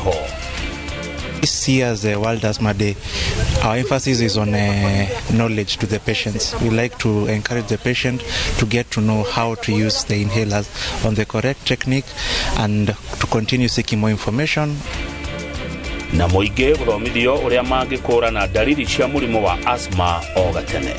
Ho. This year's World Asthma Day, our emphasis is on knowledge to the patients. We like to encourage the patient to get to know how to use the inhalers on the correct technique and to continue seeking more information. Na mũingĩ gũthomithio ũrĩa mangĩkũrana ndariri cia mũrimũ wa asthma o gatene.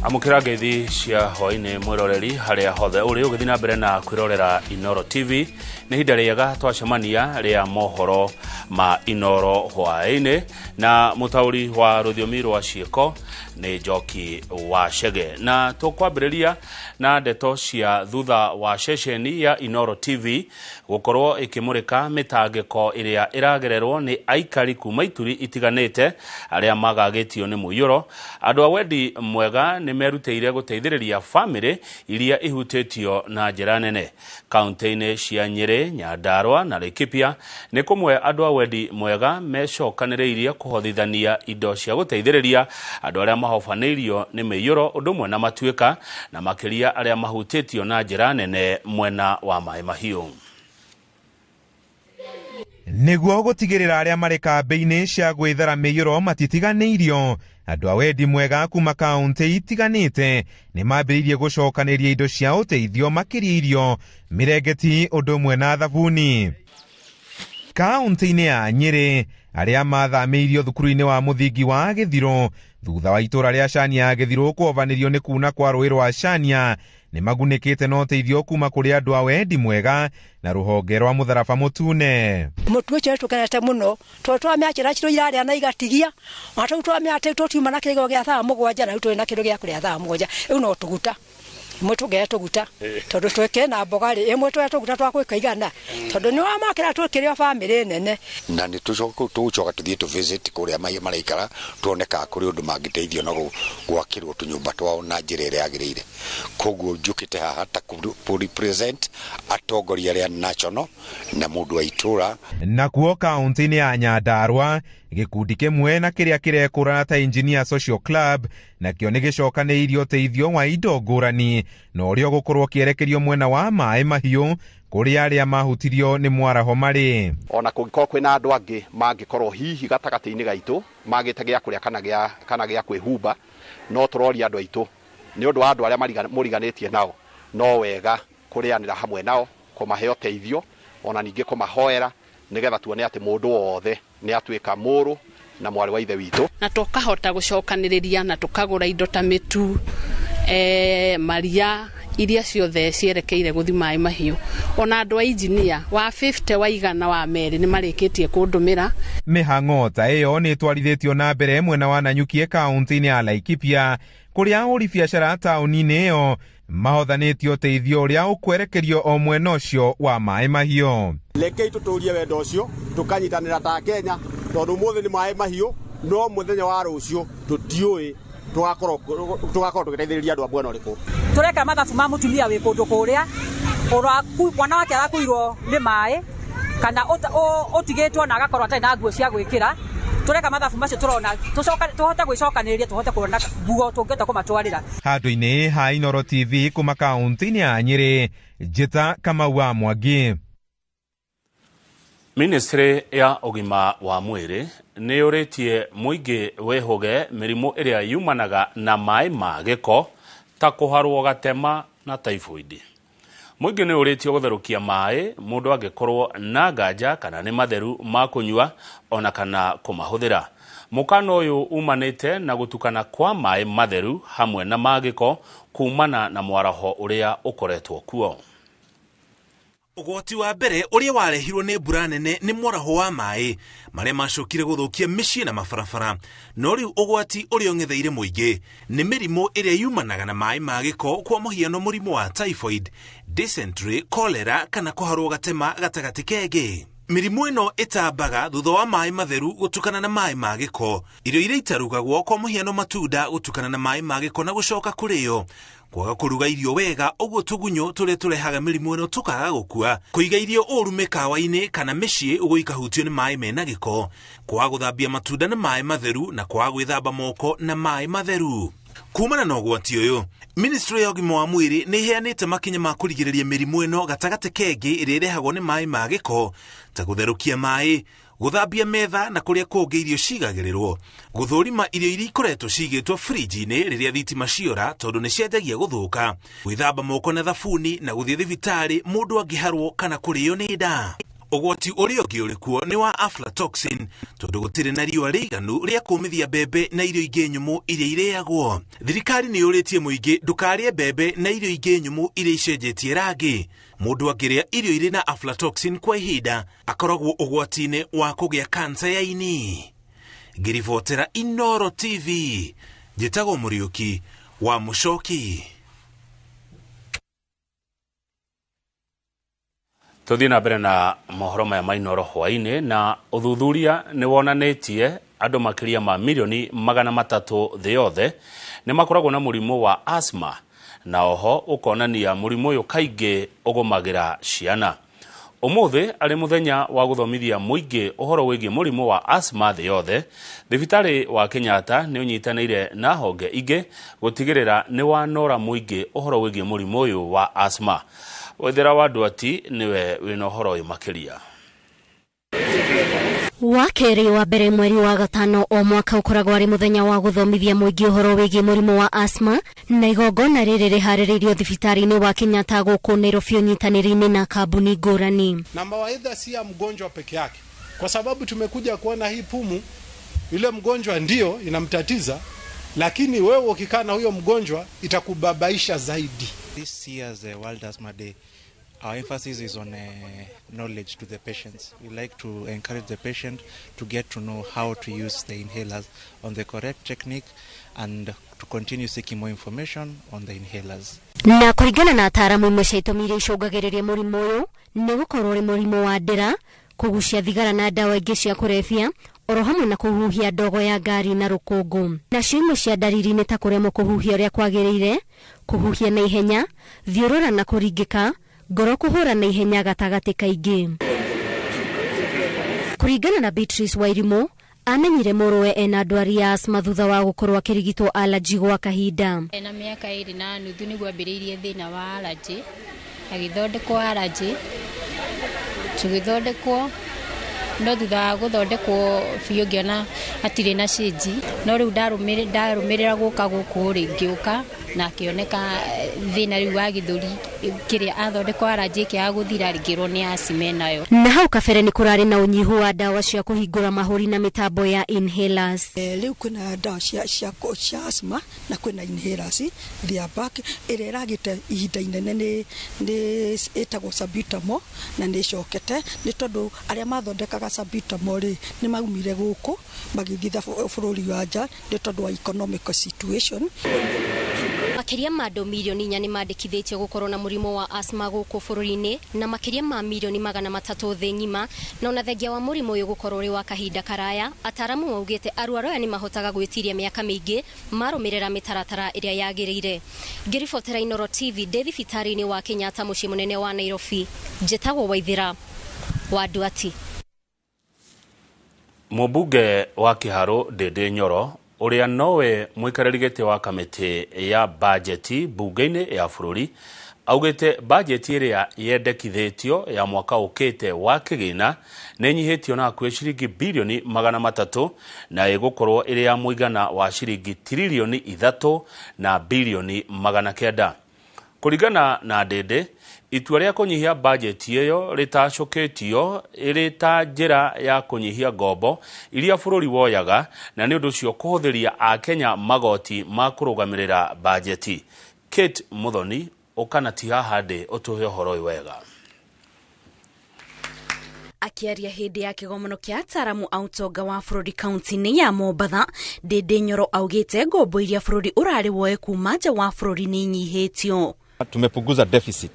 Amũkĩra ngeithi cia hwaĩ-inĩ mwĩroreri harĩa hothe ũrĩ ũgĩthiĩ na mbere na kwĩrorera Inooro TV. Nĩ ihinda rĩega twacemania rĩa mohoro ma Inooro hwaĩ-inĩ, na mũtaũri wa rũthiomi rwa ciĩko nĩ Njoki wa Chege. Na tũkwambĩrĩria na ndeto cia thutha wa ceceni ya Inooro TV gũkorwo ĩkĩmũrĩka mĩtangĩko ĩrĩa ĩragererwo nĩ aikari kuma ituri itiganĩte arĩa magagĩtio nĩ mũiyũro. Andũ a wendi mwega nĩ merutĩire gũteithĩrĩria bamĩrĩ iria ihutĩtio na njĩra nene. Kaunti-inĩ cia Nyĩrĩ, Nyandarua na Laikipia nĩ kũmwe andũ a wendi mwega mecokanĩrĩirie kũhothithania indo cia gũteithĩrĩria andũ arĩa mahobanĩirio nĩ mĩiyũro ũndũ ũmwe na matuĩka, na makĩria arĩa mahutĩtio na njĩra nene mwena wa Maĩ Mahiũ. Nĩguo gũtigĩrĩra arĩa marĩ kambĩ-inĩ cia gwĩthara mĩiyũro matitiganĩirio, andũ a wendi mwega kuma kaunti itiganĩte nĩ mambĩrĩirie gũcokanĩria indo cia ũteithio makĩria irio, mĩrengeti ũndũ ũmwe na thabuni. Kaunti-inĩ ya Nyĩrĩ, arĩa mathamĩirio thukuru-inĩ wa mũthingi wa Gĩthirũ thutha wa itũra rĩa Cania Gĩthirũ kũovanĩrio nĩ kuna kwa rũĩ rwa Cania nĩ magunĩkĩte na ũteithio kuma kũrĩ andũ a wendi mwega na rũhonge rwa mũtharaba mũtune. Mũtu ũcio nĩtũkenete mũno tondũ twamĩakĩra ciro irarĩa na igatigia, ona tũu twamĩatĩ tũtiuma na kĩgego gĩa thaa 7 na rĩu tũrĩ na kĩndũ gĩa kũrĩa thaa 7, rĩu no tũguta ĩmwe tũngere tũguta tondũ twĩkĩre na mboga rĩ, ĩmwe tũrĩa tũguta twa gwĩka igana tondũ nĩ wamakĩra twĩkĩre o bamĩrĩ nene. Na nĩ tũgũcoka tũthiĩ tũ visit kũrĩa maraikara tuone kana kũrĩ ũndũ mangĩteithio na gwakĩrwo tũnyũmba twao na njĩra ĩrĩa yagĩrĩire. Koguo njũkĩte haha ta kũ represent atongoria arĩa national na mũndũ wa itũra. Nakuo kaunti-inĩ ya Nyandarua, gĩkundi kĩmwe na kĩrĩa kĩrekũrana ta Engineer Social Club nakĩo nĩ gĩcokanĩirie ũteithio wa indo ngũrani na ũrĩa ũgũkorwo ũkĩerekerio mwena wa Maĩ Mahiũ kũrĩ arĩa mahutirio nĩ mwaraho marĩ. Ona kũngĩkorwo kwĩna andũ angĩ mangĩkorwo hihi gatagatĩ-inĩ gaitũ magĩte gĩa kũrĩa kana gĩa kwĩhumba, no tũroria andũ aitũ nĩ ũndũ wa andũ arĩa mũriganĩtie nao, no wega kũrĩanĩra hamwe nao, kũmahe ũteithio ona ningĩ kũmahoera nĩgetha tuone atĩ mũndũ wothe nĩ atuĩka mũrũ na mwarĩ wa ithe witũ. Na tũkahota gũcokanĩrĩria na tũkagũra indo ta mĩtu, maria iria ciothe cierekeire gũthi Maĩ Mahiũ. Ona andũ a engineer wa 50 wa igana wa merĩ nĩ marĩkĩtie kũndũmĩra. Mĩhang'o ta ĩyo nĩ ĩtwarithĩtio na mbere mwena wa Nanyuki kaunti-inĩ ya Laikipia kũrĩa ahũri biacara taũni-inĩ ĩyo mahothanĩtio ũteithio ũrĩa ũkwerekerio o mwena ũcio wa Maĩ Mahiũ. Rekei tũtũrie wendo ũcio tũkanyitanĩra ta Kenya tondũ ũmũthĩ nĩ Maĩ Mahiũ no mũthenya wa rũciũ tũtiũĩ tũgakorwo tũgĩteithĩrĩria andũ a mwena ũrĩkũ. Tũreka mathabu ma mũtumia wĩ kũndũ kũrĩa mwana wake arakuirwo nĩ maĩ kana ũtigĩtwo na agakorwo atarĩ na nguo cia gwĩkĩra. Tũreka mathabu macio tũrona tũhote gwĩcokanĩrĩria tũhote kuona nguo tũngĩhota kũmatwarĩra. Handũ-inĩ ha Inooro TV kuma kaunti-inĩ ya Nyĩrĩ, Njĩta Kamau wa Mwangi. Ministry ya ũgima wa mwĩrĩ nĩ yũrĩtie mũingĩ wĩhũge mĩrimũ ĩrĩa yumanaga na maĩ ma gĩko ta kũharwo gatema na typhoid. Mũingĩ nĩ ũrĩtio gũtherũkia maĩ mũndũ angĩkorwo na nganja kana nĩ matheru ma kũnyua ona kana kũmahũthĩra. Mũkana ũyũ umanĩte na gũtukana kwa maĩ matheru hamwe na magĩko kumana na mwaraho ũrĩa ũkoretwo kuo. Ũgwati wa mbere ũrĩa warehirwo nĩ mbura nene nĩ mwaraho wa maĩ marĩa macokire gũthũkia mĩciĩ na mabarabara, no rĩu ũgwati ũrĩa ũng'etheire mũingĩ nĩ mĩrimũ ĩrĩa yumanaga na maĩ ma gĩko, kwa mũhiano mũrimũ wa typhoid, dysentery, cholera kana kũharwo gatema gatagatĩ kengĩ. Mĩrimũ ĩno ĩtambaga thutha wa maĩ matheru gũtukana na maĩ ma gĩko, irio iria itarugagwo kwa mũhiano matunda gũtukana na maĩ ma gĩko na gũcoka kũrĩo. Kwaga kũruga irio wega ũguo tũgunyũ tũrĩa tũrehaga mĩrimũ ĩno tũkaga gũkua, kũiga irio ũru mĩkawa-inĩ kana mĩciĩ ũguo ikahutio nĩ maĩ mena gĩko, kwaga gũthambia matunda na maĩ matheru na kwaga gwĩthamba moko na maĩ matheru. Kumana na ũgwati ũyũ, Ministry ya ũgima wa mwĩrĩ nĩ ĩheanĩte makinya ma kũrigĩrĩria mĩrimũ ĩno gatagatĩ kengĩ ĩrĩa ĩrehagwo nĩ maĩ ma gĩko ta gũtherũkia maĩ, gũthambia metha na kũrĩa kũngĩ irio cigagĩrĩrwo, gũthũrima irio iria ikoretwo cigĩtwo friji-inĩ rĩrĩa thitima ciora tondũ nĩ cianjagia gũthũka, gwĩthamba moko na thabuni na gũthiĩ thibitarĩ mũndũ angĩharwo kana kũrĩo nĩ nda. Ũgwati ũrĩa ũngĩ ũrĩ kuo nĩ wa aflatoxin tondũ gũtirĩ na riũa rĩiganu rĩa kũũmithia mbembe na irio ingĩ nyũmũ iria irĩagwo. Thirikari nĩ yũrĩtie mũingĩ ndũkarĩe mbembe na irio ingĩ nyũmũ iria icenjetie rangi. Mũndũ angĩrĩa irio irĩ na aflatoxin kwa ihinda akoragwo ũgwati-inĩ wa kũgĩa kansa ya ini. Ngĩribotera Inooro TV, njĩtagwo Mũriũki wa Mũcoki. Tũthiĩ na mbere na mohoro maya ma Inooro hwaĩ-inĩ na ũthuthuria nĩ wonanĩtie andũ makĩria ma milioni 300 thĩ yothe nĩ makoragwo na mũrimũ wa asthma na oho ũkonania mũrimũ ũyũ kaingĩ ũgũmagĩra ciana. Ũmũthĩ arĩ mũthenya wa gũthomithia mũingĩ ũhoro wĩgiĩ mũrimũ wa asthma thĩ yothe, thibitarĩ wa Kenyatta nĩ ũnyitanĩire na honge ingĩ gũtigĩrĩra nĩ wanora mũingĩ ũhoro wĩgiĩ mũrimũ ũyũ wa asthma. Waithera wa Ndwati niwe wĩna ũhoro ũyũ makĩria. Wa kerĩ wa mbere mweri wa gatano o mwaka ũkoragwo arĩ mũthenya wa gũthomithia mũingĩ ũhoro wĩgiĩ mũrimũ wa asthma na igongona rĩrĩ rĩharĩrĩirio thibitarĩ-inĩ wa Kenyatta gũkũ Nairobi ũnyitanĩri-inĩ na kambuni ngũrani. Na mawaidha si ya mgonjwa peke yake, kwa sababu tumekuja kuona hii pumu, yule mgonjwa ndio inamtatiza, lakini wewe ukikaa na huyo mgonjwa itakubabaisha zaidi. This year's World Asthma Day, our emphasis is on knowledge to the patients. We like to encourage the patient to get to know how to use the inhalers on the correct technique and to continue seeking more information on the inhalers. Na kũringana na ataaramu imwe cia itũmi iria icũngagĩrĩria mũrimũ ũyũ nĩ gũkorwo ũrĩ mũrimũ wa ndĩra, kũgucia thigara na ndawa ingĩ cia kũrebia, oro hamwe na kũhuhia ndogo ya ngari na rũkũngũ. Nacio imwe cia ndariri nĩ ta kũremwo kũhuhia ũrĩa kwagĩrĩire, kũhuhia na ihenya, thiũrũra na kũringĩka, ngoro kũhũra na ihenya gatagatĩ kaingĩ. Kũringana na Beatrice Wairimu, amenyire mũrũwe ena ndwari ya asthma thutha wa gũkorwo akĩrigitwo allergy gwa kahinda. Ena mĩaka 2.5 nĩguo ambĩrĩirie thĩna wa allergy, agĩthondekwo allergy, tũgĩthondekwo no thutha wa gũthondekwo biũ ngĩona hatirĩ na cĩnji, no rĩu ndarũmĩrĩra gũka gũkũ rĩ ngĩũka na akĩoneka thĩna rĩu wa gĩthũri kĩrĩa athondekwo allergy ĩkĩaga gũthira ngĩrwo nĩ asthma nayo. Na hau kabere nĩ kũrarĩ na ũnyihu wa ndawa cia kũhingũra mahũri na mĩtambo ya inhalers. Rĩu kwĩna ndawa cia asthma na kwĩna inhalers, they are back. Ĩrĩa ĩragĩte ihinda inene nĩ ĩtagwo salbutamol na nĩ ĩcokete nĩ tondũ arĩa mathondekaga salbutamol rĩ nĩ maumire gũkũ magĩthiĩ bũrũri wa nja nĩ tondũ wa economic situation. Makĩria ma andũ milioni 4 nĩ mandĩkithĩtio gũkorwo na mũrimũ wa asthma gũkũ bũrũri-inĩ na makĩria ma milioni 300 thĩ ng'ima, na ona thengia wa mũrimũ ũyũ gũkorwo ũrĩ wa kahinda karaya, ataaramu maugĩte arwaru aya nĩ mahotaga gwĩtiria mĩaka mĩingĩ marũmĩrĩra mĩtaratara ĩrĩa yagĩrĩire. Ngĩribotera Inooro TV ndĩ thibitarĩ-inĩ wa Kenyatta mũciĩ mũnene wa Nairobi, njĩtagwo Waithera wa Ndwati. Mũmbunge wa Kĩharũ Ndĩndĩ Nyoro ũrĩa nowe mũikarĩri gĩtĩ wa kamĩtĩ ya bajeti bunge-inĩ ya bũrũri augĩte bajeti ĩrĩa yendekithĩtio ya mwaka ũkĩte wa kĩgĩna nĩ ĩnyihĩtio na hakuhĩ ciringi bilioni 300 na ĩgũkorwo ĩrĩ ya mũigana wa ciringi tiririoni 3 na bilioni 900. Kũringana na Ndĩndĩ, itua rĩa kũnyihia bajeti ĩyo rĩtacũkĩtio ĩrĩ ta njĩra ya kũnyihia ngombo iria bũrũri woyaga na nĩ ũndũ ũcio kũhũthĩria akenya magoti ma kũrũgamĩrĩra bajeti. Kate Muthoni ũkana ti haha ndĩ ũtũhe ũhoro ũyũ wega. Akiaria hĩndĩ ya kĩgomano kĩa ataaramu a ũtonga wa bũrũri kaunti-inĩ ya Mombatha, Ndĩndĩ Nyoro augĩte ngombo iria bũrũri ũrarĩ woe kuma nja wa bũrũri nĩ inyihĩtio. Tumepunguza deficit.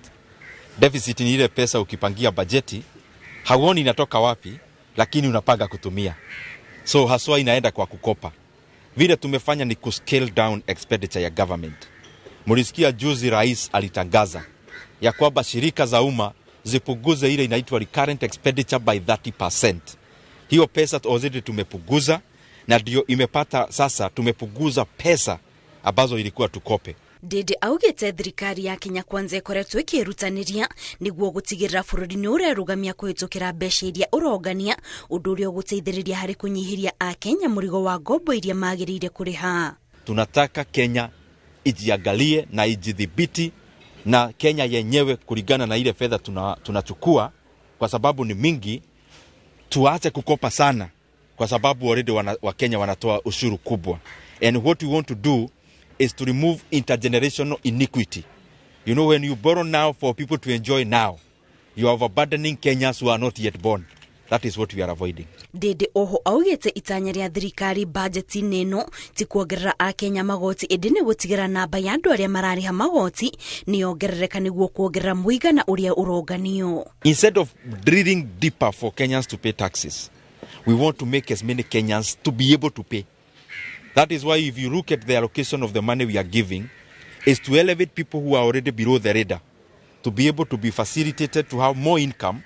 Deficit ni ile pesa ukipangia bajeti hauoni inatoka wapi, lakini unapanga kutumia. So haswa inaenda kwa kukopa. Vile tumefanya ni kuscale down expenditure ya government. Mulisikia juzi rais alitangaza ya kwamba shirika za umma zipunguze ile inaitwa recurrent expenditure by 30%. Hiyo pesa already tumepunguza, na ndio imepata sasa, tumepunguza pesa ambazo ilikuwa tukope. Ndindi augite thirikari ya Kenya Kwanza ikoretwo ikirutanĩria nĩguo gũtigĩrĩra bũrũri nĩ ũrerũgamia kũhĩtũkĩra mbeca iria ũrongania, ũndũ ũrĩa ũgũteithĩrĩria harĩ kũnyihĩria Akenya mũrigo wa ngombo iria magĩrĩire kũrĩha. Tunataka Kenya ijiangalie na ijidhibiti, na Kenya yenyewe kulingana na ile fedha tunachukua, kwa sababu ni mingi, tuache kukopa sana, kwa sababu already Wakenya wanatoa ushuru kubwa. And what we want to do is to remove intergenerational iniquity. You know, when you borrow now for people to enjoy now, you are overburdening Kenyans who are not yet born. That is what we are avoiding. Ndindi oho augite itanya rĩa thirikari bajeti-inĩ ĩno ti kuongerera Akenya magoti, ĩndĩ nĩ gũtigĩra namba ya andũ arĩa mararĩha magoti nĩ yongerereka nĩguo kuongerera mũigana ũrĩa ũronganio. Instead of drilling deeper for Kenyans to pay taxes, we want to make as many Kenyans to be able to pay. That is why if you look at the allocation of the money we are giving, is to elevate people who are already below the radar, to be able to be facilitated to have more income,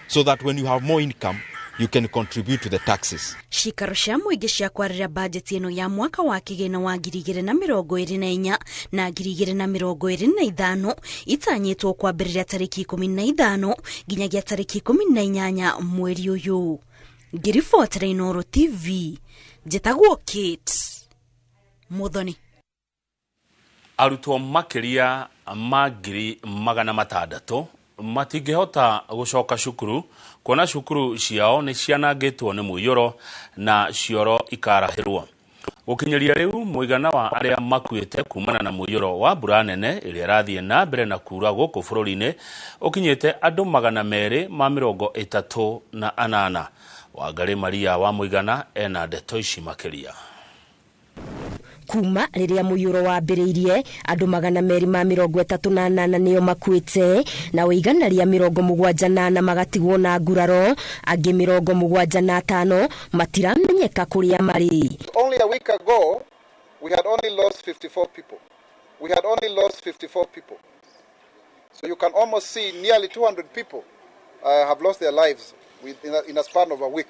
so that when you have more income, you can contribute to the taxes. Cikaro cia mũingĩ cia kwarĩra bajeti ĩno ya mwaka wa kĩgĩna wa 2024 na 2025 itanyĩtwo kwambĩrĩria tarĩki 15 nginyagia tarĩki 18 mweri ũyũ. Ngĩribotera Inooro TV, njĩtagwo Kate Muthoni. Arutwo makĩria ma 600,000 matingĩhota gũcoka cukuru kuona cukuru ciao nĩ cianangĩtwo nĩ mũiyũro na cioro ikarahĩrwo. Gũkinyĩria rĩu mũigana wa arĩa makuĩte kumana na mũiyũro wa mbura nene ĩrĩa ĩrathiĩ na mbere na kura gũkũ bũrũri-inĩ ũkinyĩte andũ 238. Wangari Maria wa Mũigana ena ndeto ici makĩria. Kuma rĩrĩa mũiyũro wambĩrĩirie andũ 238 nĩo makuĩte na 174 magatigwo na nguraro, angĩ 75 matiramenyeka kũrĩa marĩ. Only a week ago we had only lost 54 people. We had only lost 54 people. So you can almost see nearly 200 people have lost their lives in a span of a week.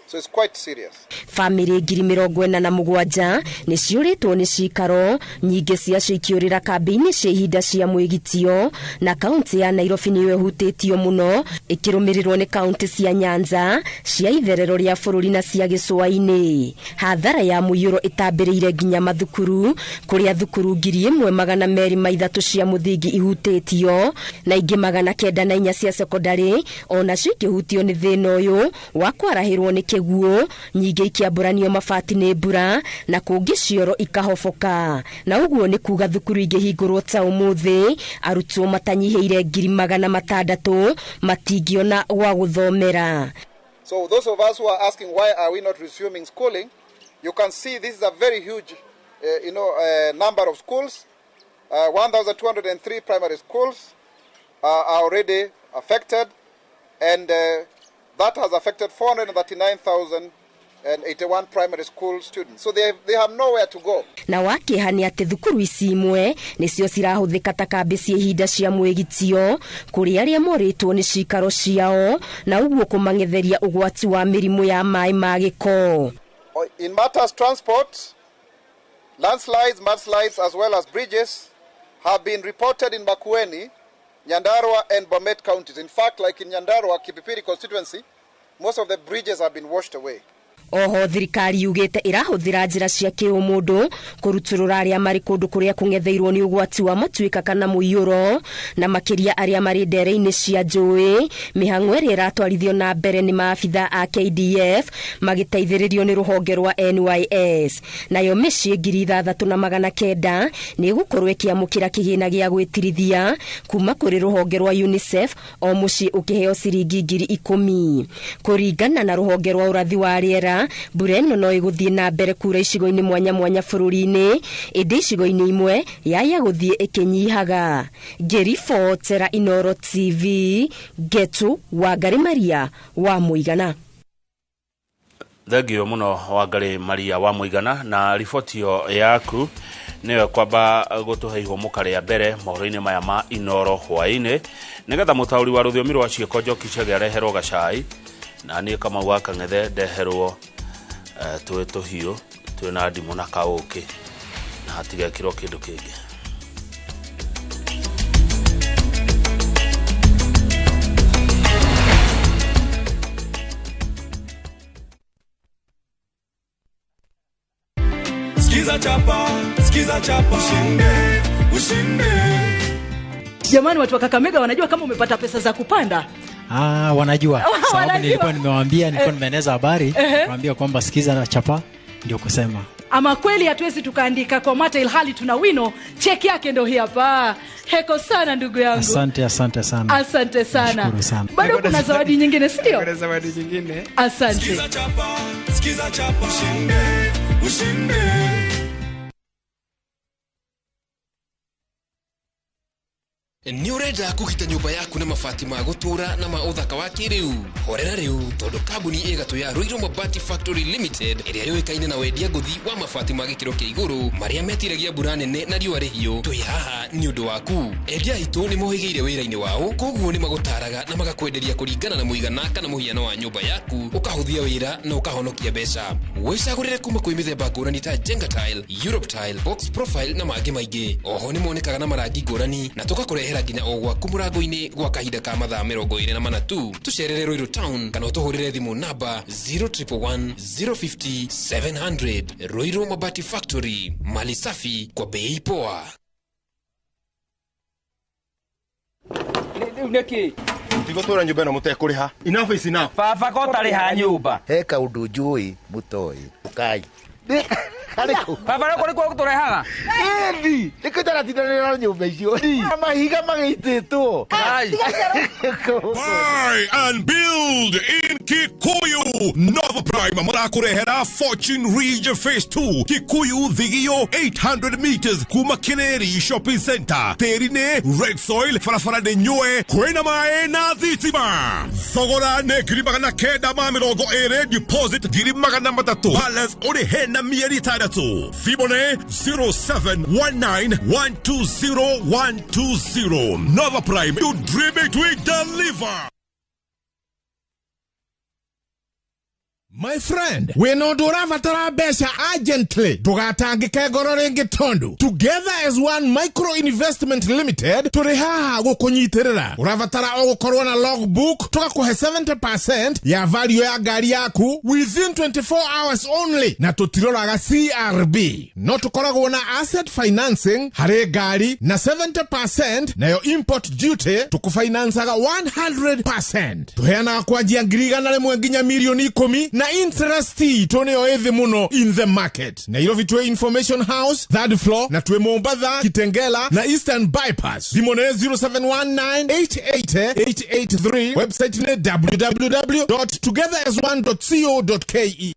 So it's quite serious. Family 47 nĩ ciũrĩtwo nĩ cikaro nyingĩ ciacio ikĩũrĩra kambĩ-inĩ cia ihinda cia mwĩgitio, na kaunti ya Nairobi nĩyo ĩhutĩtio mũno ĩkĩrũmĩrĩrwo nĩ kaunti cia Nyanza, cia itherero rĩa bũrũri na cia gĩcũa-inĩ. Hathara ya mũiyũro ĩtambĩrĩire nginya mathukuru, kũrĩa thukuru 1203 cia mũthingi ihutĩtio na ingĩ 904 cia sekondarĩ onacio ikĩhutio nĩ thĩna ũyũ wa kwarahĩrwo nĩ kĩguũ, nyingĩ ikĩambũranio mabati nĩ mbura na kũngĩ cioro ikahoboka. Na ũguo nĩ kuga thukuru ingĩhingũrwo ta ũmũthĩ arutwo matanyihĩire 600,000 matingĩona gwa gũthomera. So those of us who are asking why are we not resuming schooling, you can see this is a very huge number of schools. 1,203 primary schools are already affected, and that has affected 439,081 primary school students. So they have nowhere to go. Na wakĩha nĩ atĩ thukuru ici imwe nĩcio cirahũthĩka ta kambĩ cia ihinda cia mwĩgitio kũrĩ arĩa morĩtwo nĩ cikaro ciao, na ũguo kũmang'etheria ũgwati wa mĩrimũ ya maĩ ma gĩko. In matters transport, landslides, mudslides as well as bridges have been reported in Makueni, Nyandarua and Bomet counties. In fact, like in Nyandarua, Kipipiri constituency, most of the bridges have been washed away. Oho thirikari yugĩte ĩrahũthĩra njĩra cia kĩũmũndũ kũrutũrũra arĩa marĩ kũndũ kũrĩa kũng'etheirwo nĩ ũgwati wa matuĩka kana mũiyũro, na makĩria arĩa marĩ ndere-inĩ cia njũĩ. Mĩhang'o ĩrĩa ĩratwarithio na mbere nĩ maabitha a KDF magĩteithĩrĩrio nĩ rũhonge rwa NYS. Nayo mĩciĩ 6,900 nĩ ĩgũkorwo ĩkĩamũkĩra kĩgĩna gĩa gwĩtirithia kuma kũrĩ rũhonge rwa UNICEF, o mũciĩ ũkĩheo ciringi 10,000. Kũringana na rũhonge rwa ũrathi wa rĩera, mbura ĩno no ĩgũthiĩ na mbere kura icigo-inĩ mwanya mwanya bũrũri-inĩ, ĩndĩ icigo-inĩ imwe yaya gũthiĩ ĩkĩnyihaga. Ngĩribotera Inooro TV, Ngetu Wangari Maria wa Mũigana. Thengio mũno Wangari Maria wa Mũigana na riboti ĩyo yaku. Nĩwe kwamba gũtũhe ihũmũka rĩa mbere mohoro-inĩ maya ma Inoro hwaĩ-inĩ, nĩgetha mũtaũri wa rũthiomi rwa ciĩko Njoki Chege areherwo gacai, na niĩ Kamau wa Kang'ethe ndeherwo twĩ tũhiũ twĩna ndimũ na kaũkĩ, na hatigekĩrwo kĩndũ kĩngĩ. Skiza chapa, skiza chapa, ushinde, ushinde. Jamani, watu wa Kakamega wanajua kama umepata pesa za kupanda? Ah, wanajua. Sababu nilikuwa nimewaambia, nilikuwa nimeeneza habari, nikamwambia kwamba sikiza na chapa ndio kusema. Ama kweli hatuwezi tukaandika kwa mate ilhali tuna wino. Cheki yake ndio hii hapa. Heko sana ndugu yangu. Asante, asante sana. Asante sana. Nashukuru sana. Bado kuna zawadi nyingine, si ndio? Kuna zawadi nyingine. Asante. Sikiza chapa, sikiza chapa, ushinde, ushinde. Nĩ ũrenda kũgita nyũmba yaku na mabati ma gũtũũra na ma ũthaka wa kĩrĩu? Horera rĩu, tondũ kambuni ĩgatũ ya Ruiru Mabati Factory Limited ĩrĩa yũĩkaine na wendia ngũthi wa mabati ma gĩkĩro kĩa igũrũ marĩa metiragia mbura nene na riũa rĩhiũ, twĩ haha nĩ ũndũ waku. Endia aitũ nĩ mohĩgĩire wĩra-inĩ wao, koguo nĩ magũtaraga na magakwenderia kũringana na mũigana kana mũhiano wa nyũmba yaku, ũkahũthia wĩra na ũkahonokia mbeca. Wĩcagũrĩre kuma kwĩ mĩthemba ngũrani ta Jenga Tile, Europe Tile, Box Profile na mangĩ maingĩ. Oho nĩ monekaga na marangi ngũrani na tũgakũrehera nginya o gwaku mũrango-inĩ gwa kahinda ka mathaa 24 tu. Tũcerere Ruiru Town kana ũtũhũrĩre thimũ namba 0111 050 700. Ruiru Mabati Factory, mali safi kwa bei poa. Nĩkĩ? Mũtigũtũra nyũmba ĩno mũtekũrĩha. Enough is enough. Baba ko ũtarĩha nyũmba. He kaũndũ njũĩ mũtoĩ. Ũkai. Baba nĩ kũrĩ gũtũrehaga? Ĩthi, nĩkĩo itaratindanĩra na nyũmba icio. Mahiga magĩitĩtwo. Buy and build in Kikuyu. Nova Prime marakũrehera Fortune Ridge Phase 2 Kikuyu Thigio 800 meters kuma Kireri Shopping Center. Tĩri nĩ red soil, barabara nĩ nyue, kwĩna maĩ na thitima. Thogora nĩ 920,000, deposit 300,000, balance ũrĩhe na mĩeri 6. Thimũ nĩ 0719120120. Nova Prime, you dream it, we deliver. My friend, wĩna ũndũ ũrabatara mbeca urgently, ndũgatangĩke ngoro rĩngĩ tondũ Together as One Micro Investment Limited tũrĩ haha gũkũnyitĩrĩra. Ũrabatara o gũkorwo na logbook, tũgakũhe 70% ya value ya ngari yaku within 24 hours only, na tũtiroraga CRB. No tũkoragwo na asset financing harĩ ngari na 70%, nayo import duty tũkũfinancaga 100%. Tũheanaga kwanjia 100,000 nginya 10,000,000 na interest itũ nĩyo ĩthĩ mũno in the market. Nairobi twĩ Information House third floor, na twĩ Mombatha, Kitengela na Eastern Bypass. Thimũ nĩ 0719888883, website nĩ www.togetheras1.co.ke.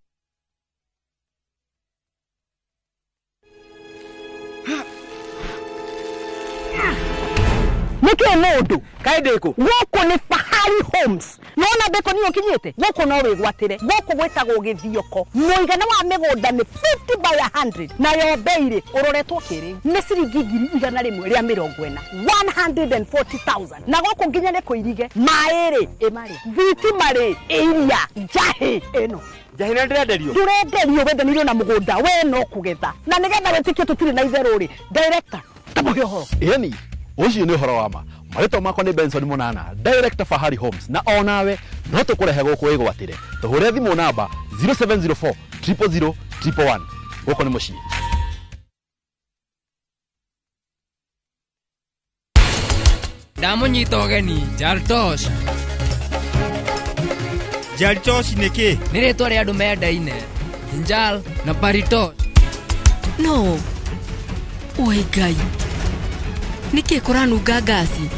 Nĩkĩ mũndũ kaĩ ndĩkũ gũkũ nĩ Fahari Homes. Nona ndĩkũ niĩ ũkinyĩte gũkũ no wĩgwatĩre. Gũkũ gwĩtagwo Gĩthioko. Mũigana wa mĩgũnda nĩ 50 by 100, nayo bei rĩ ũroretwo kĩrĩu nĩ ciringi 140,000, 140,000. Na gũkũ nginya nĩ kũirige maĩ rĩ ĩmarĩ, thitima rĩ ĩiria, njahĩ ĩno njahĩ nĩ ndĩrenderio. Ndũrenderio, wendanĩirio na mũgũnda we no kũgetha. Na nĩgetha wĩtĩkie tũtirĩ na itherũ rĩ, director tamũhe ũhoro. Ĩni ũcio nĩ ũhoro wa ma. Marĩtwa makwa nĩ Benson Munana, Director Fahari Homes, na onawe no tũkũrehe gũkũ wĩgwatĩre. Tũhũre thimũ namba 0704 000 111. Gũkũ nĩ mũciĩ. Ndamũnyita ũgeni Jaltosh. Jaltosh nĩ kĩ? Nĩ rĩtwa rĩa andũ mendaine. Njal na Paritosh. No. Oi Ngai. Nĩkĩ kũranunga ngasi?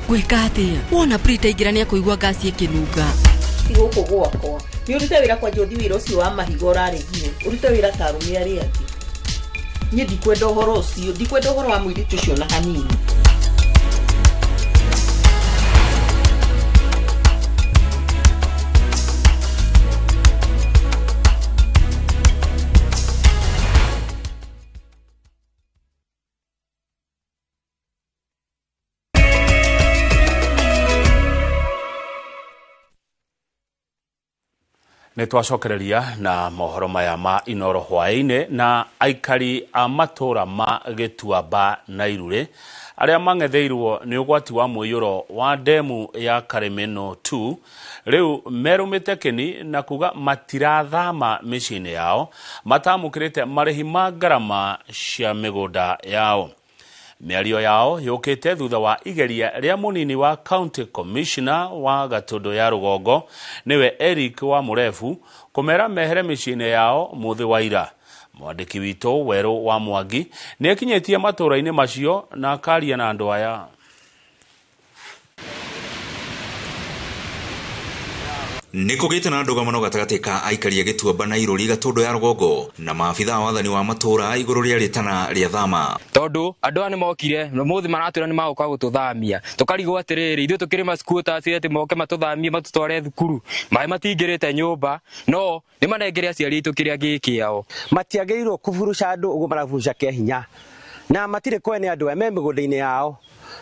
Gwĩka atĩa? Wona Prita aingĩra nĩekũigua ngasi ĩkĩnunga. Ti gũkũ gwakwa. Nĩ ũrute wĩra kwanja ũthiĩ wĩra ũcio wa mahiga ũraregire. Ũrute wĩra ta arũme arĩa angĩ. Niĩ ndikwenda ũhoro ũcio, ndikwenda ũhoro wa mũirĩtu ũcio na hanini. Nĩ twacokereria na mohoro maya ma Inoro hwaĩ-inĩ. Na aikari a matũra ma Gĩtuamba na Irurĩ arĩa mang'etheirwo nĩ ũgwati wa mũiyũro wa ndemu ya Karĩmĩnũ 2 rĩu merũmĩte kĩni na kuga matirathama mĩciĩ-inĩ yao matamũkĩrĩte marĩhi ma ngarama cia mĩgũnda yao. Mĩario yao yũkĩte thutha wa igeria rĩa mũnini wa County Commissioner wa Gatũndũ ya Rũgongo nĩwe Eric wa Mũrebu kũmera mehere mĩciĩ-inĩ yao mũthĩ wa ira. Mwandĩki witũ Werũ wa Mwangi nĩ akinyĩtie matũũra-inĩ macio na akaria na andũ aya. Nĩ kũgĩte na ndũgamano gatagatĩ ka aikari a Gĩtuamba na Irũri Gatũndũ ya Rũgongo na maabitha a wathani wa matũũra igũrũ rĩa rĩtana rĩa thama. Tondũ andũ aya nĩ mokire mũthĩ maratwĩra nĩ magũka gũtũthamia, tũkarigwo atĩrĩrĩ, ithuĩ tũkĩrĩ ma-squatters atĩ moke matũthamie matũtware thukuru, maĩ matingĩrĩte nyũmba, no nĩ manengere aciari aitũ kĩrĩa gĩ kĩao. Matiagĩrĩirwo kũburuca andũ ũguo maraburuca kĩa hinya, na matirĩ kwene andũ aya me mĩgũnda-inĩ yao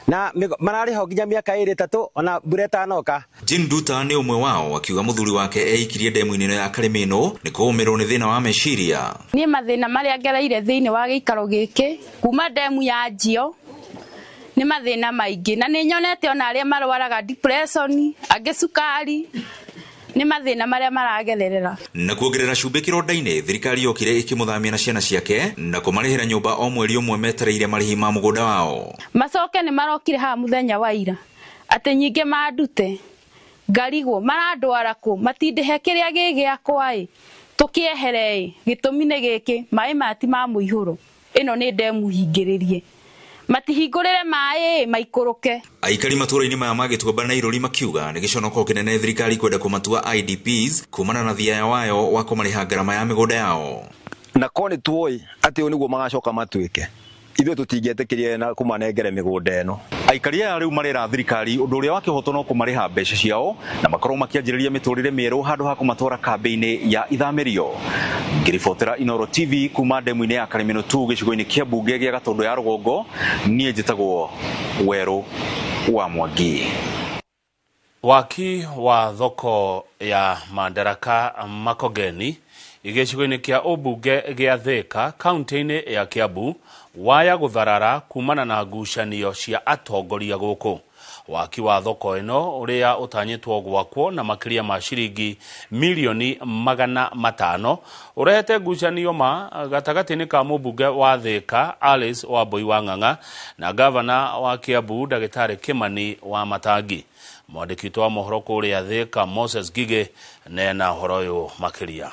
na mararĩha nginya mĩaka 2 3 ona mbura ĩtanoka. Jane Duta nĩ ũmwe wao akiuga mũthuri wake eikirie ndemu-inĩ ĩno ya Karĩmĩnũ nĩ kũũmĩrwo nĩ thĩna wa meciria. Niĩ mathĩna marĩa ngereire thĩinĩ wa gĩikaro gĩkĩ kuma ndemu ya njio nĩ mathĩna maingĩ, na nĩ nyonete ona arĩa marwaraga depression, angĩ cukari, nĩ mathĩna marĩa maragererera. Na kuongerera cumbĩ kĩronda-inĩ, thirikari yokire ĩkĩmũthamia na ciana ciake na kũmarĩhĩra nyũmba o mweri ũmwe metereire marĩhi ma mũgũnda wao. Macoke nĩ marokire haha mũthenya wa ira atĩ nyingĩ mandute ngarigwo marandwara kũ, matindĩhe kĩrĩa gĩ gĩakwa ĩ, tũkĩehere ĩ, gĩtũmi nĩ gĩkĩ, maĩ maya ti ma mũihũro, ĩno nĩ ndemu hingĩrĩrie, matihingũrĩre maĩ maikũrũke. Aikari matũũra-inĩ maya ma Gĩtuamba na Irũri makiuga nĩ gĩconoko kĩnene thirikari kwenda kũmatua IDPs kumana na thiaya wayo wa kũmarĩha ngarama ya mĩgũnda yao. Na korwo nĩ tuoĩ atĩ ũũ nĩguo magacoka matuĩke, ithuĩ tũtingĩetĩkĩria na kũmanengere mĩgũnda ĩno. Aikari aya rĩu marera thirikari ũndũ ũrĩa wa kĩhoto no kũmarĩha mbeca ciao na makorwo makĩanjĩrĩria mĩtũrĩre mĩerũ handũ ha kũmatwara kambĩ-inĩ ya ithamĩrio. Ngĩribotera Inoro TV kuma ndemu-inĩ ya Karĩmĩnũ 2 gĩcigo-inĩ kĩa mbunge gĩa Gatũndũ ya Rũgongo, niĩ njĩtagwo Werũ wa Mwangi. Waki wa thoko ya Madaraka Makongeni gĩcigo-inĩ kĩa ũmbunge gĩa Thika kaunti-inĩ ya Kiambu waya gũtharara kumana na ngucanio cia atongoria gũkũ. Waki wa thoko ĩno ũrĩa ũtanyĩtwo gwakwo na makĩria ma ciringi milioni 500 ũrehete ngucanio ma gatagatĩ-inĩ ka mũmbunge wa Thika Alice Wambui wa Ng'ang'a na gavana wa Kiambu Ndagĩtarĩ Kimani wa Matangi. Mwandĩki witũ wa mohoro kũrĩa Thika Moses Ngigĩ nena ũhoro ũyũ makĩria.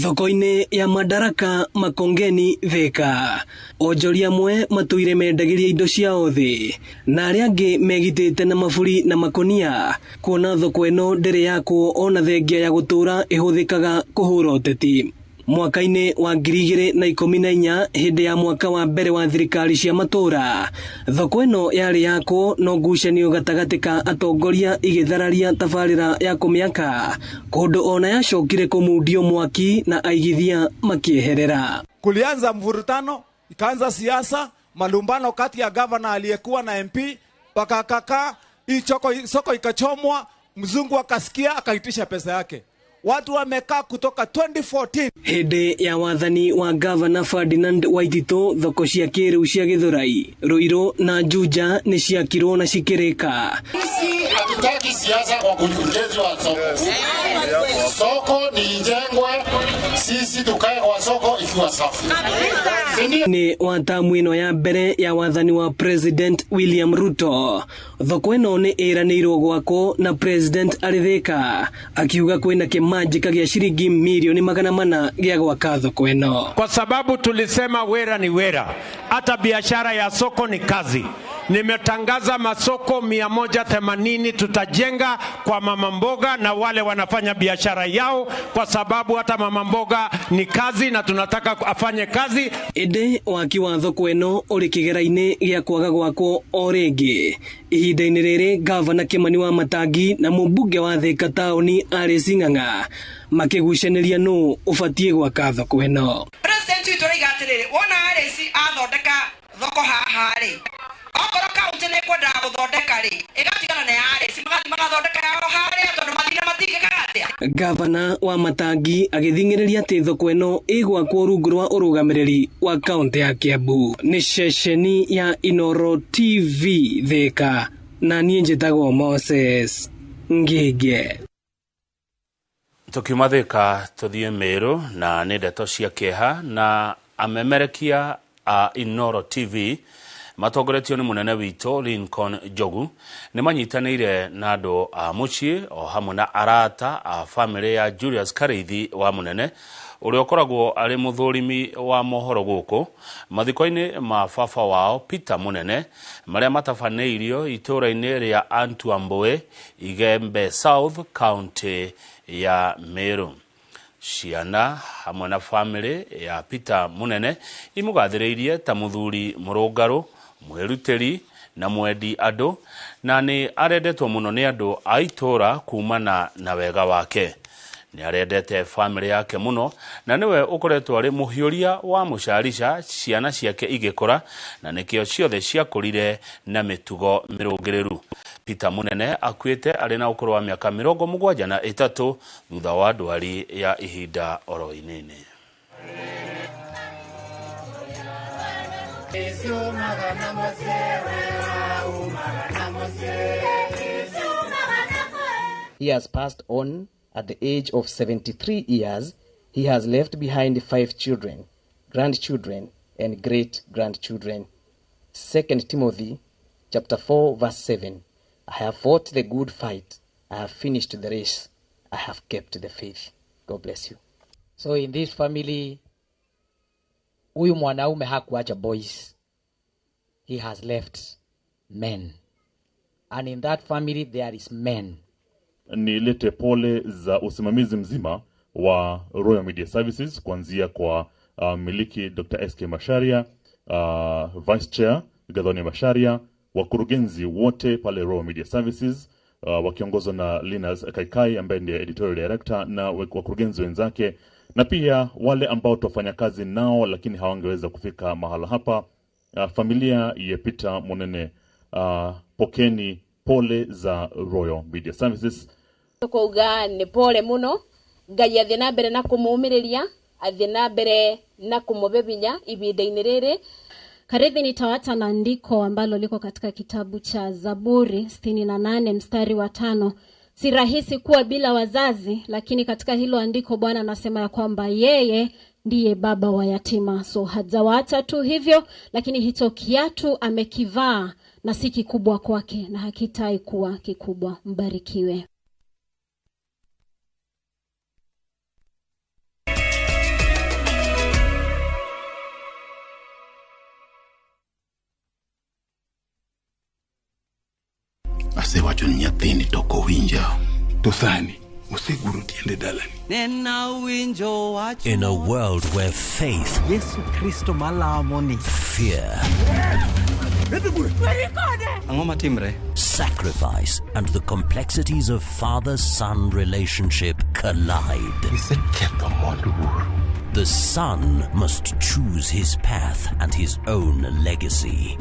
Thoko-inĩ ya Madaraka Makongeni Thika, onjoria amwe matũire mendagĩria indo ciao thĩ na arĩa angĩ megitĩte na maburi na makonia, kuona thoko ĩno ndĩrĩ yakwo ona thengia ya gũtũra ĩhũthĩkaga kũhũra ũteti. Mwaka-inĩ wa 2014 hĩndĩ ya mwaka wa mbere wa thirikari cia matũra, thoko ĩno yarĩ yakwo no ngucanio gatagatĩ ka atongoria igĩthararia tabarĩra ya kũmĩaka, kũndũ ona yacokire kũmundio mwaki na aigithia makĩeherera. Kulianza mvurutano, ikaanza siasa, malumbano kati ya gavana aliyekuwa na MP, wakakakaa, hii soko ikachomwa, mzungu akasikia akaitisha pesa yake. Watu wamekaa kutoka 2014. Hĩndĩ ya wathani wa Gavana Ferdinand Waititu, thoko cia kĩrĩu cia Gĩthũrai, Ruiru na Juja nĩ ciakirwo na cikĩrĩka. Sisi hatutaki siasa kwa ujenzi wa soko. Soko ni ijengwe, sisi tukae kwa soko ikiwa safi. Nĩ wa tamu ĩno ya mbere ya wathani wa President William Ruto, thoko ĩno nĩ ĩranĩirwo gwakwo na President arĩ Thika akiuga kwĩna kĩmanjĩka gĩa ciringi milioni 400 gĩa gwaka thoko ĩno. Kwa sababu tulisema wera ni wera, hata biashara ya soko ni kazi. Nimetangaza masoko 180 tutajenga kwa mama mboga na wale wanafanya biashara yao, kwa sababu hata mama mboga ni kazi na tunataka afanye kazi. Ĩndĩ waki wa thoko ĩno ũrĩ kĩgera-inĩ gĩa kwaga gwakwo o rĩngĩ. Ihinda-inĩ rĩrĩ Gavana Kimani wa Matangi na mũmbunge wa Thika taũni Alice Ng'ang'a makĩgucanĩria nũ ũbatiĩ gwaka thoko ĩno. President witũ arauga atĩrĩrĩ, wona Alice athondeka thoko haha rĩ, okorwo kaunti nĩ kwendaga gũthondeka rĩ, ĩgatigana na ya Alice, magathiĩ magathondeka yao harĩa, tondũ mathina matingĩkaga Gavana wa Matangi agĩthing'ĩrĩria atĩ thoko ĩno ĩgwakwo rungu rwa ũrũgamĩrĩri wa kaunti ya Kiambu. Nĩ ceceni ya Inoro TV Thika, na niĩ njĩtagwo Moses Ngĩnge. Tukiuma Thika tuthiĩ Meru, na nĩ ndeto cia kĩeha na amemerekia a Inoro TV matongoretio nĩ mũnene witũ Lincoln Njogu nĩ manyitanĩire na andũ a mũciĩ o hamwe na arata a bamĩrĩ ya Julius Karĩithi wa mũnene ũrĩa ũkoragwo arĩ mũthũrimi wa mohoro gũkũ mathiko-inĩ ma baba wao Peter Mũnene marĩa matabanĩirio itũũra-inĩ rĩa Antuamboe, Igembe South, County ya Meru. Ciana hamwe na bamĩrĩ ya Peter Mũnene imũgathĩrĩirie ta mũthuri mũrũngarũ, mwĩrutĩri na mwendi andũ, na nĩ arendetwo mũno nĩ andũ a itũũra kumana na wega wake. Nĩ arendete bamĩrĩ yake mũno na nĩwe ũkoretwo arĩ mũhiũria wa mũcarica ciana ciake igĩkũra, na nĩkĩo ciothe ciakũrire na mĩtugo mĩrũngĩrĩru. Peter Mũnene akuĩte arĩ na ũkũrũ wa mĩaka 73 thutha wa ndwari ya ihinda oro inini. He has passed on at the age of 73 years. He has left behind 5 children, grandchildren, and great-grandchildren. 2 Timothy chapter 4, verse 7. I have fought the good fight. I have finished the race. I have kept the faith. God bless you. So in this family, huyu mwanaume hakuacha boys. He has left men. And in that family there is men. Nilete pole za usimamizi mzima wa Royal Media Services kuanzia kwa miliki Dr. SK Macharia, Vice Chair Gathoni Macharia, wakurugenzi wote pale Royal Media Services wakiongozwa na Linus Kaikai ambaye ndiye editorial director na wakurugenzi wenzake, na pia wale ambao tufanya kazi nao lakini hawangeweza kufika mahala hapa. Familia ya Peter Munene, pokeni pole za Royal Media Services. Tukauga ni pole muno, Ngai athie na mbere na kumuumiriria, athie na mbere na kumubebinya ibinda-inĩ rĩrĩ. Karithi nitawacha na andiko ambalo liko katika kitabu cha Zaburi 68 mstari wa 5. Si rahisi kuwa bila wazazi, lakini katika hilo andiko Bwana anasema ya kwamba yeye ndiye baba wa yatima. So hajawaacha tu hivyo, lakini hicho kiatu amekivaa na si kikubwa kwake na hakitai kuwa kikubwa. Mbarikiwe. Asewacho ni nyathini to ok owinja. To sani oseguro tiende dalani. In a world where faith, Yesu Kristo malamoni, fear, sacrifice, and the complexities of father-son relationship collide. The son must choose his path and his own legacy.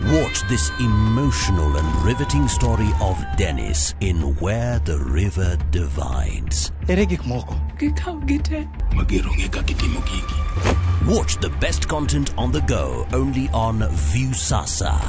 Watch this emotional and riveting story of Dennis in Where the River Divides. Watch the best content on the go, only on Viusasa.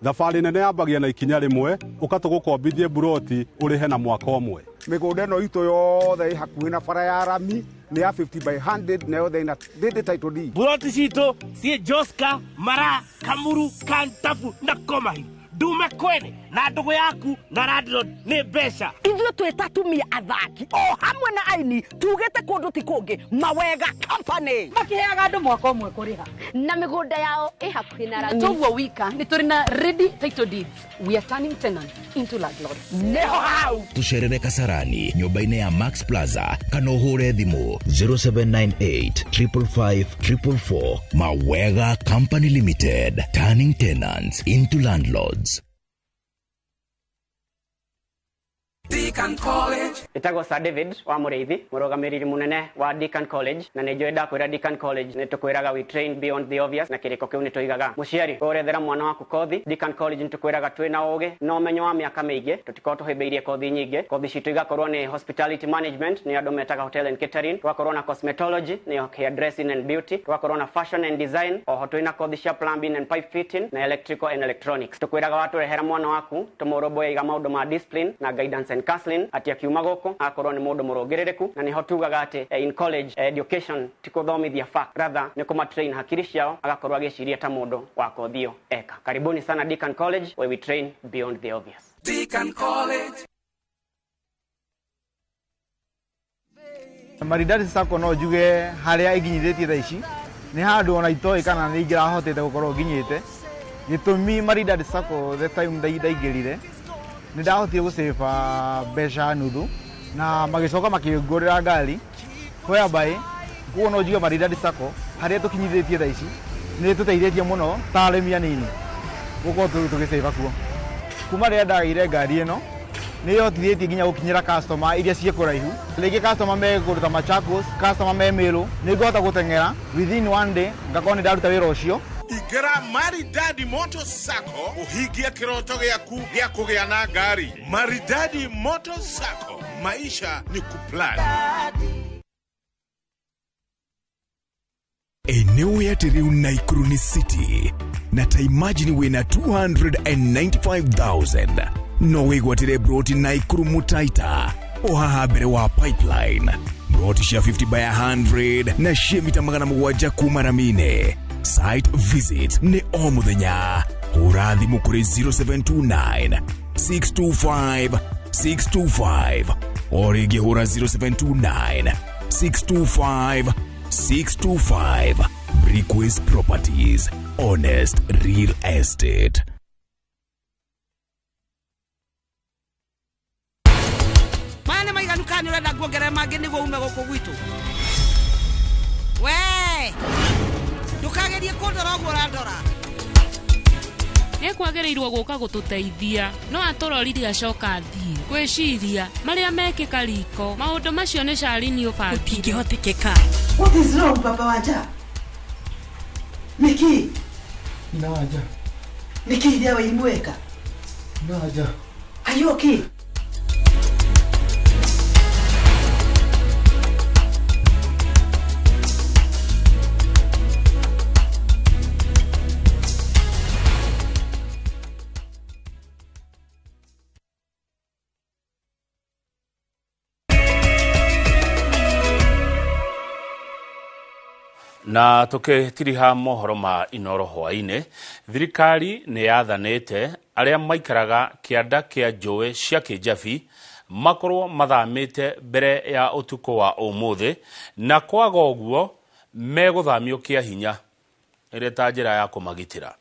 Thabarĩ nene yambagia na ikinya rĩmwe ũkatũgũkombithie buroti ũrĩhe na mwaka ũmwe. Mĩgũnda ĩno itũ yothe ĩ hakuhĩ na bara ya rami nĩ ya 50 by 100 na yothe ĩna ndĩndĩ title deed. Buroti citũ ciĩ Joska, Mara, Kamuru, Kantafu na Komahi. Ndume kwene na ndũgũ yaku na landlord nĩ mbeca. Ithuĩ twĩ ta atumia athaki o hamwe na aini tugĩte kũndũ ti kũngĩ Mawega Company. Makiheaga andũ mwaka ũmwe kũrĩha na mĩgũnda yao ĩ hakuhĩ na rami. Toguo wika nĩ tũrĩ na ready title deeds. We are turning tenants into landlords. Nĩho hau. Tucerere Kasarani nyũmba-inĩ ya Max Plaza kana ũhũre thimũ 0798 555 444. Mawega Company Limited, turning tenants into landlords. Deacon College. Ĩtagwo Sir David wa Mũrĩithi, mũrũgamĩrĩri mũnene wa Deacon College, na nĩ njũĩ ndakwĩra Deacon College nĩ tũkwĩraga we train beyond the obvious, na kĩrĩko kĩu nĩ tũigaga. Mũciari, ũrethera mwana waku kothi, Deacon College nĩ tũkwĩraga twĩna ũgĩ na ũmenyo wa mĩaka mĩingĩ, tũtikorwo tũhĩmbĩirie kothi nyingĩ. Kothi citũ igakorwo nĩ hospitality management, nĩ andũ metaga hotel and catering, tũgakorwo na cosmetology, nĩyo hair dressing and beauty, tũgakorwo na fashion and design, oho twĩna kothi cia plumbing and pipe fitting na electrical and electronics. Tũkwĩraga watũrehera mwana waku tũmũrũmbũiya maũndũ ma discipline na guidance and counseling, atĩ akiuma gũkũ agakorwo nĩ mũndũ mũrũngĩrĩrĩku, na nĩho tugaga atĩ in college education ti kũthomithia fact, rather nĩ kũmatrain hakiri ciao agakorwo agĩciria ta mũndũ wa kothi ĩyo eka. Karibuni sana Deacon College, where we train beyond the obvious. Deacon College. Maridadi Sacco no njuge harĩa ĩnginyithĩtie thaa ici nĩ handũ ona itoĩ kana nĩ ingĩrahotete gũkorwo nginyĩte. Gĩtũmi Maridadi Sacco the time ndaingĩrire nĩ ndahotire gũcĩba mbeca nuthu na magĩcoka makĩngũrĩra ngari, whereby koguo no njuge Maridadi Sacco harĩa tũkinyithĩtie thaa ici nĩ tũteithĩtie mũno ta arĩmi anini gũkorwo tũgĩcĩba kuo. Kuma rĩrĩa ndagĩire ngari ĩno nĩ ĩhotithĩtie nginya gũkinyĩra customer iria ciĩ kũraihu. Rĩngĩ customer me kũndũ ta Machakos, customer me Meru, nĩ ngũhota gũteng'era within one day ngakorwo nĩ ndaruta wĩra ũcio. Ingĩra Maridadi Motor Sacco ũhingie kĩroto gĩaku gĩa kũgĩa na ngari. Maridadi Motor Sacco, maisha ni kuplan. Eneo ya Teriu Nakuru ni city na ta imagine wina 295,000 no wigwatire broti Nakuru Mutaita ohaha mbere wa pipeline broti cia 50 by 100 na cia mita 700 kuma ramine. Site visit ni o muthenya. Hũra thimũ kũrĩ 0729 625 625 o rĩngĩ hũra 0729 625 625. Brickwise Properties, honest real estate. Maya nĩ maiganu kana nĩ ũrenda nguongerere mangĩ nĩguo ume gũkũ gwitũ? We ndũkagerie kũndora ũguo ũrandora. Nĩekwagĩrĩirwo gũka gũtũteithia no atũrorire acoka athiĩ gwĩciria marĩa mekĩka riko maũndũ macio nĩ Charlene ũbangire. Gũtingĩhotekeka. What is wrong, Papa Wanja? Niki? Nina Wanja. Niki iria waimweka? Nina Wanja. Are you okay? Na tukitiriha mohoro ma Inoro hwaine, thirikari nĩ yathanĩte arĩa maikaraga kĩanda kĩa njũĩ cia Kĩnjabi makorwo mathamĩte mbere ya ũtukũ wa ũmũthĩ, na kwaga ũguo megũthamio kĩa hinya ĩrĩ ta njĩra ya kũmagitĩra.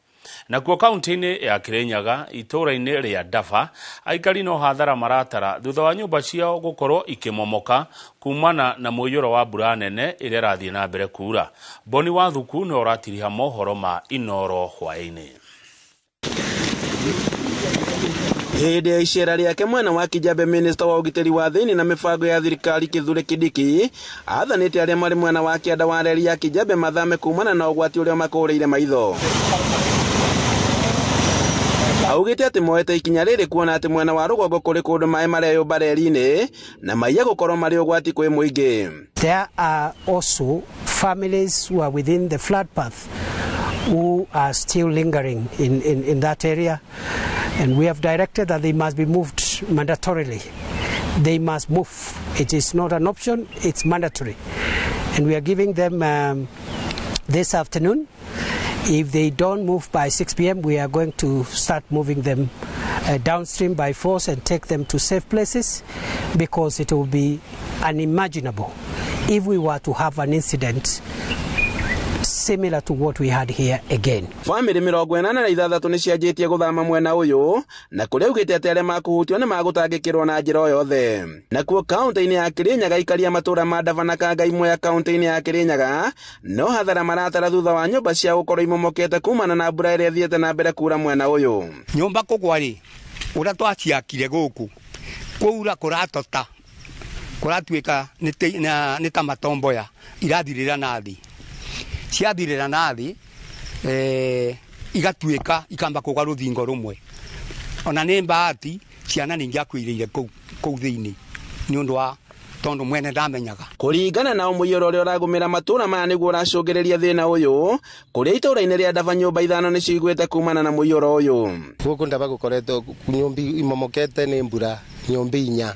Nakuo kaunti-inĩ ya Kirinyaga itũũra-inĩ rĩa Dava aikari no hathara maratara thutha wa nyũmba ciao gũkorwo ikĩmomoka kumana na mũiyũro wa mbura nene ĩrĩa ĩrathiĩ na mbere kuura. Boni Wathuku nĩwe ũratiriha mohoro ma Inoro hwaĩ-inĩ. Hĩndĩ ya icera rĩake mwena wa Kijabe, minista wa ũgitĩri wa thĩinĩ na mĩbango ya thirikari Kithure Kindiki athanĩte arĩa marĩ mwena wa kĩanda wa reri ya Kijabe mathame kumana na ũgwati ũrĩa makũrĩire maitho. Augĩte atĩ moete ikinya rĩrĩ kuona atĩ mwena wa rũgongo kũrĩ kũndũ maĩ mareyũmba reri-inĩ na maiya gũkorwo marĩ ũgwati kwĩ mũingĩ. There are also families who are within the flood path who are still lingering in that area, and we have directed that they must be moved mandatorily. They must move. It is not an option, it's mandatory. And we are giving them this afternoon. If they don't move by 6 p.m., we are going to start moving them downstream by force and take them to safe places, because it will be unimaginable if we were to have an incident similar to what we had here again. Family 86 nĩ cianjĩtie gũthama mwena ũyũ na kũrĩa ugĩte atĩ arĩa makũhutio nĩ magũtangĩkĩrwo na njĩra o yothe. Nakuo kaunti-inĩ ya Kirinyaga aikaria matũũra ma Dava na Kangai Mwea kaunti-inĩ ya Kirinyaga no hathara maratara thutha wa nyũmba cia gũkorwo imomokete kumana na mbura ĩrĩa ĩthiĩte na mbere kura mwena ũyũ. Nyũmba kũgwa rĩ, ũrĩa twaciakire gũkũ Kwaura kũratota, kũratuĩka nĩ ta matomboya irathirĩra na thĩ, ciathirĩra na thĩ, igatuĩka ikamba kũgwa rũthingo rũmwe. Ona nĩ bahati ciana nĩ ingĩakuĩrĩire kũu thĩinĩ nĩ ũndũ wa tondũ mwene ndamenyaga. Kũringana na mũiyũro ũrĩa ũragũmĩra matũũra maya nĩguo ũracũngĩrĩria thĩna ũyũ, kũrĩa itũũra-inĩ rĩa Ndaba nyũmba 5 nĩ cigwĩte kumana na mũiyũro ũyũ. Gũkũ Ndaba gũkoretwo nyũmba imomokete nĩ mbura, nyũmba 4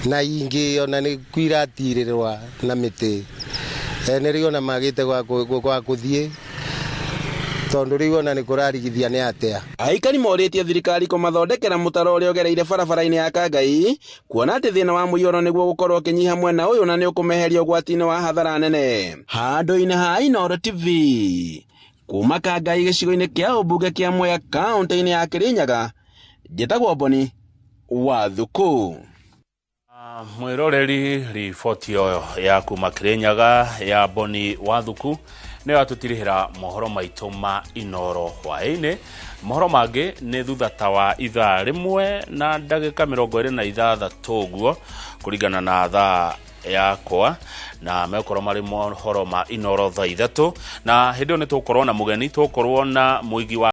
na ingĩ ona nĩ kwiratirĩrwa na mĩtĩ. Nĩ rĩu ona magĩte gwa kũthiĩ tondũ rĩu ona nĩ kũrarigithia nĩ atĩa. Aikari morĩtie thirikari kũmathondekera mũtaro ũrĩa ũgereire barabara-inĩ ya Kangai, kuona atĩ thĩna wa mũiyũro nĩguo gũkorwo ũkĩnyiha mwena ũyũ na nĩ ũkũmeheria ũgwati-inĩ wa hathara nene. Handũ-inĩ ha Inooro TV, kuma Kangai gĩcigo-inĩ kĩa ũmbunge kĩa Mwea kaũntĩ-inĩ ya Kĩrĩnyaga, njĩtagwo Boni wa Thuku. Mwĩroreri, riboti ĩyo ya kuma Kĩrĩnyaga ya Boni wa Thuku nĩyo yatũtirihĩra mohoro maitũ ma Inooro hwaĩ-inĩ. Mohoro mangĩ nĩ thutha ta wa ithaa 1 na ndagĩka 26 ũguo kũringana na thaa yakwa, na megũkorwo marĩ mohoro ma Inooro thaa 3, na hĩndĩ ĩyo nĩ tũgũkorwo na mũgeni, tũgũkorwo na mũigi wa